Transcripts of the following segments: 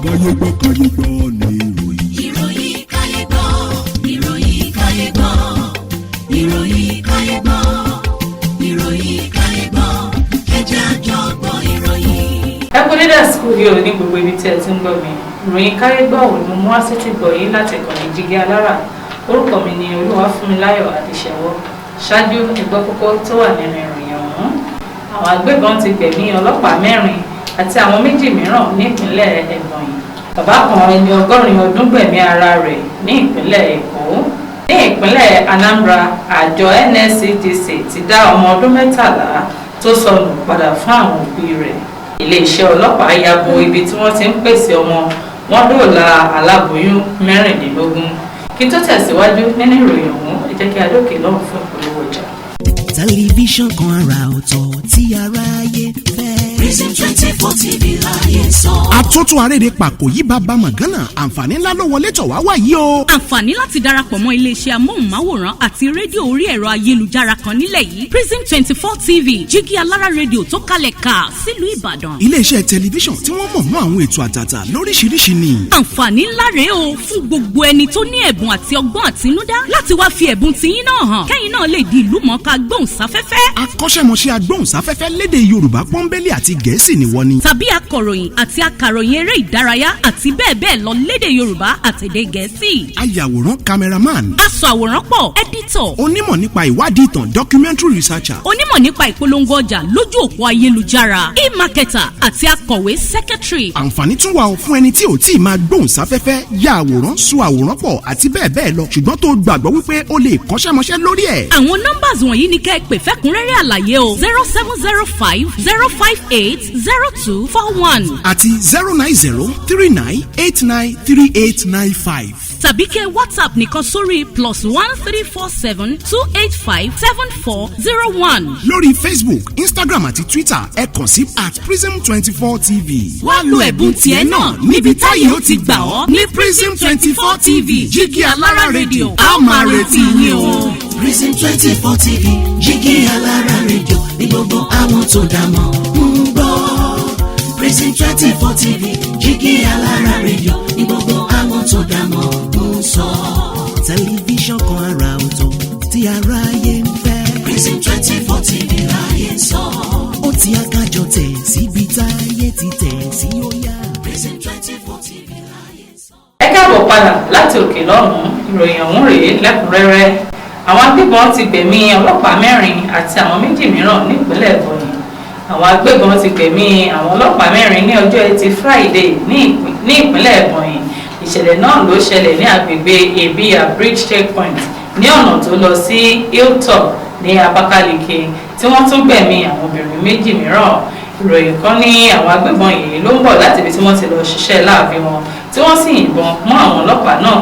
Káyé gbọ́, káyé gbọ́ ní ìròyìn. Ìròyìn káyé gbọ́, ìròyìn káyé gbọ́, ìròyìn káyé gbọ́, ìròyìn káyé gbọ́, ẹ jẹ́ a jọ gbọ́ ìròyìn. Ẹ kú dédé àsìkò yìí ò ní gbogbo ibi tí ẹ ti ń gbọ́ mi. Ìròyìn káyé gbọ́ ò ní mú wá sétí gbọ́ yín láti ìkànnì Jígí Alára. Orúkọ mi ni Olúwafúnmiláyọ̀ Adéṣẹwọ́. Ṣáájú, ẹ gbọ́ kókó tó wà nínú ìròyìn ọ̀hún. Àwọn agbébọn ti gbẹ̀mí ọlọ́pàá mẹ́rin àti àwọn méjì mìíràn nípínlẹ̀ Ebonyi. Bàbá kan ẹni 80 ọdún gbẹ̀mí ara rẹ̀ ní ìpínlẹ̀ Èkó. Ní ìpínlẹ̀ Anambra, àjọ NSCDC ti dá ọmọ ọdún 13 tó sọnù padà fún àwọn òbí rẹ̀. Iléeṣẹ́ ọlọ́pàá ya bo ibi tí wọ́n ti ń pèsè ọmọ, wọ́n dóòlà aláboyún 16. Kí tó tẹ̀síwájú nínú ìròyìn ọ̀hún, ẹ jẹ́ kí a dókè lọ́hùn fún ìpolówó ọjà. Tẹlifíṣàn kan àrà ọ̀tọ̀ tí aráyé fẹ́. Prism 24 TV láyé sọ. Àtúntò àrèrè pàkó yí bàbá mọ̀gánà, àǹfààní ńlá ló wọlé tọ̀ wá wá yìí o. Àǹfààní láti darapọ̀ mọ́ iléeṣẹ́ amóhùnmáwòrán àti rédíò orí ẹ̀rọ ayélujára kan nílẹ̀ yìí, Prism 24 TV, Jígí Alára Rédíò tó kalẹ̀ ká sílùú Ìbàdàn. Iléeṣẹ́ tẹlifíṣàn tí wọ́n mọ̀ mọ́ àwọn ètò àtàtà lóríṣiríṣi ni. Àǹfààní ńlá rèé o fún gbogbo ẹni tó ní ẹ̀bùn àti ọgbọ́n àtinúdá láti wá fi ẹ̀bùn tiyín náà hàn, kẹ́yìn náà lè di ìlú mọ̀ọ́ká gbóhùnsáfẹ́fẹ́. Akọ́ṣẹ́mọṣẹ́ agbóhùnsáfẹ́fẹ́ lédè Yorùbá pọ́nbélé àti Gẹ̀ẹ́sì ni wọ́n ní. Tàbí akọ̀ròyìn àti akàròyìn eré ìdárayá àti bẹ́ẹ̀ bẹ́ẹ̀ lọ lédè Yorùbá àtèdè Gẹ̀ẹ́sì. Ayàwòrán, cameraman. Aṣọ àwòrán pọ̀, editor. Onímọ̀ nípa ìwádìí ìtàn, documentary researcher. Onímọ̀ nípa ìpolongo ọjà lójú òpó ayélujára, e-marketer, àti akọ̀wé, secretary. Àǹfààní tún wà fún ẹni tí ò tí ì máa gbóhùnsáfẹ́fẹ́, ya àwòrán, sọ àwòrán pọ̀ àti bẹ́ẹ̀ bẹ́ẹ̀ lọ, ṣùgbọ́n tó gbàgbọ́ wípé ó lè kọ́ṣẹ́mọṣẹ́ lórí ẹ̀. Àwọn numbers wọ̀nyí ni kẹ́ ẹ pè fẹ́kúnrẹ́rẹ́ àlàyé o: 07050580241 àti 09039893895. Tàbí kẹ́ WhatsApp nìkan sórí +13472857401. Lórí Facebook, Instagram àti Twitter, ẹ kàn sí @prism24tv. Wá lo ẹ̀bùn tiẹ̀ náà níbi táyé ó ti gbà ọ́ ní Prism 24 TV, Jígí Alára Rédíò. A ó máa retí yín o. Prism 24 TV, Jígí Alára Rédíò ní gbogbo àwọn tó dá mọ̀ ń gbọ́. Prism 24 TV, Jígí Alára Rédíò ní gbogbo àwọn tó dá mọ̀ ń sọ. Tẹlifíṣàn kan àrà ọ̀tọ̀ tí aráyé ń fẹ́. Prism 24 TV láyé sọ. Ó ti akájọ tẹ̀ síbi táyé ti tẹ̀ sí, ó yá. Prism 24 TV láyé sọ. Ẹ káàbọ̀ padà láti òkè lọ́hùn-ún. Ìròyìn ọ̀hún rèé lẹ́kùnrẹ́rẹ́. Àwọn agbébọn ti gbẹ̀mí ọlọ́pàá mẹ́rin àti àwọn méjì mìíràn nípínlẹ̀ Ebonyi. Àwọn agbébọn ti gbẹ̀mí àwọn ọlọ́pàá mẹ́rin ní ọjọ́ Ẹtì Friday ní ìpínlẹ̀ Ebonyi. Ìṣẹ̀lẹ̀ náà ló ṣẹlẹ̀ ní agbègbè Ebia Bridge checkpoint ní ọ̀nà tó lọ sí Hilltop ní Abakaliki, tí wọ́n tún gbẹ̀mí àwọn obìnrin méjì mìíràn. Ìròyìn kan ní àwọn agbébọn yìí ló ń bọ̀ láti ibi tí wọ́n ti lọ ṣiṣẹ́ láàbí wọn, tí wọ́n sì yìnbọn mọ́ àwọn ọlọ́pàá náà.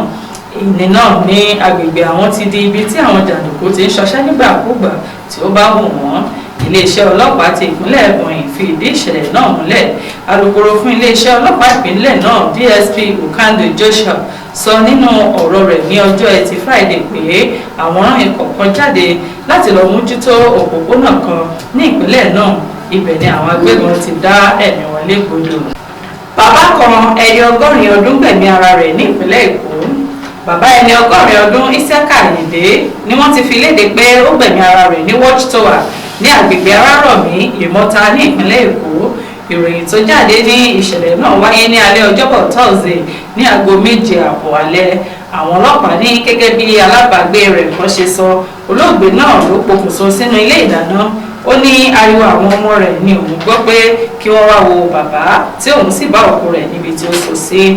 Ìní náà ní agbègbè àwọn ti di ibi tí àwọn jàǹdùkú ti ń ṣọṣẹ́ nígbàkúùgbà tí ó bá wù wọ́n. Iléeṣẹ́ ọlọ́pàá ti ìpínlẹ̀ Ebonyi fi ìdí ìṣẹ̀lẹ̀ náà múlẹ̀. Alukoro fún iléeṣẹ́ ọlọ́pàá ìpínlẹ̀ náà, DSP Ukando Joshua, sọ nínú ọ̀rọ̀ rẹ̀ ní ọjọ́ Ẹtì Friday pé àwọn rán ikọ̀ kan jáde láti lọ mójútó òpópónà kan ní ìpínlẹ̀ náà. Ibẹ̀ ni àwọn agbébọn ti dá ẹ̀mí wọn légbodò. Bàbá kan ẹni 80 ọdún gbẹ̀mí ara rẹ̀ ní ìpínlẹ̀ Èkó. Bàbá ẹni 80 ọdún, Isiaka Ayinde, ni wọ́n ti fi léde pé ó gbẹ̀mí ara rẹ̀ ní Watch Tower ní agbègbè Arárọ̀mí, Ìmọ̀ta ní ìpínlẹ̀ Èkó. Ìròyìn tó jáde ní ìṣẹ̀lẹ̀ náà wáyé ní alẹ́ Ọjọ́bọ̀ Thursday ní aago 7:30 alẹ́. Àwọn ọlọ́pàá ní gẹ́gẹ́ bí alábàágbé rẹ̀ kan ṣe sọ, olóògbé náà ló pokùnso sínú ilé ìdáná. Ó ní ariwo àwọn ọmọ rẹ̀ ní òun gbọ́ pé kí wọ́n wá wo bàbá, tí òun sì bá òkú rẹ̀ níbi tí ó sọ sí.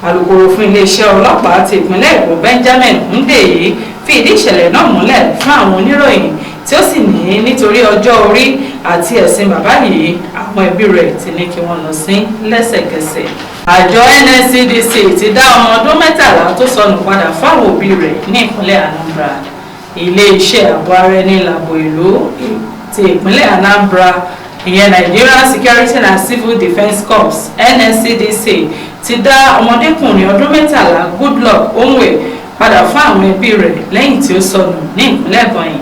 Alukoro fún iléeṣẹ́ ọlọ́pàá ti ìpínlẹ̀ Èkó, Benjamin Hundeyin, fi ìdí ìṣẹ̀lẹ̀ náà múlẹ̀ fún àwọn oníròyìn, tí ó sì ní nítorí ọjọ́ orí àti ẹ̀sìn bàbá yìí, àwọn ẹbí rẹ̀ ti ní kí wọ́n lọ sí lẹ́sẹ̀kẹsẹ̀. Àjọ NSCDC ti dá ọmọ ọdún 13 tó sọnù padà fáwọn òbí rẹ̀ ní ìpínlẹ̀ Anambra. Ilé-iṣẹ́ ààbò ara ẹni làbò ìlú ti ìpínlẹ̀ Anambra, ìyẹn Nigerian Security and Civil Defence Corps, NSCDC, ti dá ọmọdékùnrin ọdún 13, Goodluck Onwe, padà fún àwọn ẹbí rẹ̀ lẹ́yìn tí ó sọnù ní ìpínlẹ̀ Ebonyi.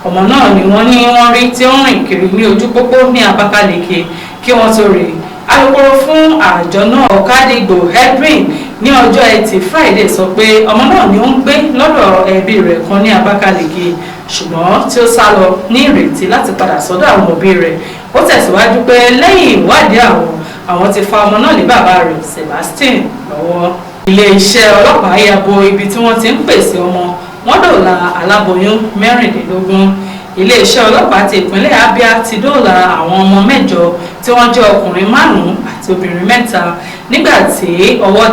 Ọmọ náà ni wọ́n ní wọ́n rí tí ó ń rìn kiri ní ojú pópó ní Abakaliki kí wọ́n tó rí. Alukoro fún àjọ náà, Ọ̀kadìgbò Edwin, ní ọjọ́ Ẹtì Friday sọ pé ọmọ náà ni ó ń gbé lọ́dọ̀ ẹbí rẹ̀ kan ní Abakaliki, ṣùgbọ́n tí ó sá lọ ní ìrètí láti padà sọ́dọ̀ àwọn òbí rẹ̀. Ó tẹ̀síwájú pé lẹ́yìn ìwádìí àwọn, àwọn ti fa ọmọ náà lé bàbá rẹ̀ Sebastian lọ́wọ́. Iléeṣẹ́ ọlọ́pàá ya bo ibi tí wọ́n ti ń pèsè ọmọ, wọ́n dóòlà aláboyún 16. Iléeṣẹ́ ọlọ́pàá ti ìpínlẹ̀ Abia ti dóòlà àwọn ọmọ mẹ́jọ tí wọ́n jẹ́ ọkùnrin márùn-ún àti obìnrin mẹ́ta nígbà tí ọwọ́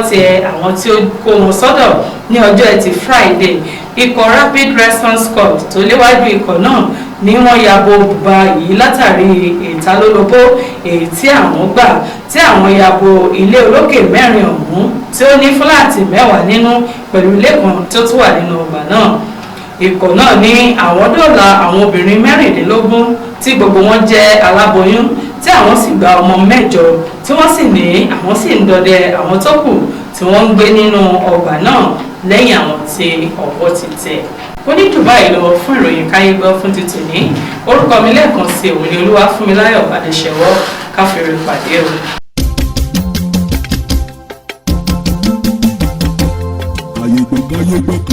tẹ àwọn tí ó kó wọn sọ́dọ̀ ní ọjọ́ Ẹtì Friday. Ikọ̀ Rapid Response Squad tó léwájú ikọ̀ náà ní wọ́n ya bo bùbá yìí látàrí ìtalólobó èyí tí àwọn gbà tí àwọn ya bo ilé olókè mẹ́rin ọ̀hún tí ó ní fúláàtì 10 nínú pẹ̀lú ilé kan tó tún wà nínú ọgbà náà. Ikọ̀ náà ní àwọn dóòlà àwọn obìnrin 16 tí gbogbo wọn jẹ́ aláboyún, tí àwọn sì gba ọmọ mẹ́jọ, tí wọ́n sì ní àwọn sì ń dọdẹ àwọn tó kù tí wọ́n ń gbé nínú ọgbà náà lẹ́yìn àwọn tí ọwọ́ ti tẹ̀. Kò ní jù báyìí lọ fún ìròyìn káyé gbọ́ fún ti tòní. Orúkọ mi lẹ́ẹ̀kan sí òun ni Olúwafúnmiláyọ̀ Adéṣẹwọ́. Káfíńrè pàdé o. Káyé gbọ́, káyé gbọ́.